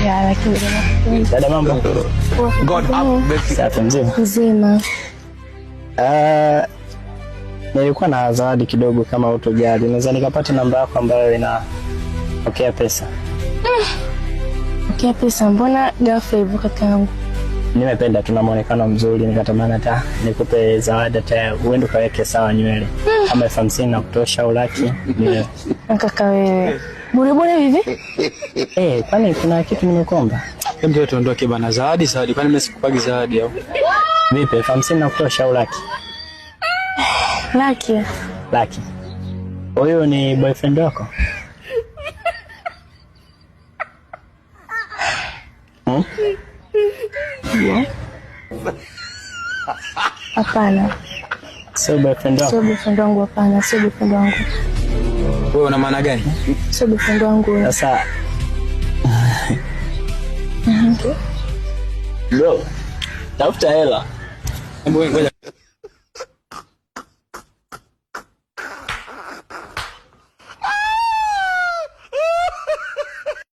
Ya, lakini Dada, mambo? God have mercy. Safi, mzima? Mzima. Nilikuwa na zawadi kidogo, kama hutojali. Naweza nikapata namba yako ambayo inapokea pesa? Pokea pesa, mbona ghafla hivyo kakaangu? Nimependa, tuna muonekano mzuri, nikatamani hata nikupe zawadi, hata uende ukaweke sawa nywele. Kama 50,000 na kutosha au laki ni Na kaka wewe. Bure bure hivi? Eh, kwani kuna kitu nimekuomba? Hebu tuwe tuondoke bana. Zawadi zawadi, kwani mimi sikupagi zawadi au? Vipi, 50,000 na kutosha au laki? Laki. Laki. Huyu ni boyfriend wako? Hmm? Hapana. Sio boyfriend Sio wako? boyfriend wangu, hapana, sio boyfriend wangu. Wewe una maana gani? Sio boyfriend wangu. Sasa bro, tafuta hela. Hebu wewe ngoja.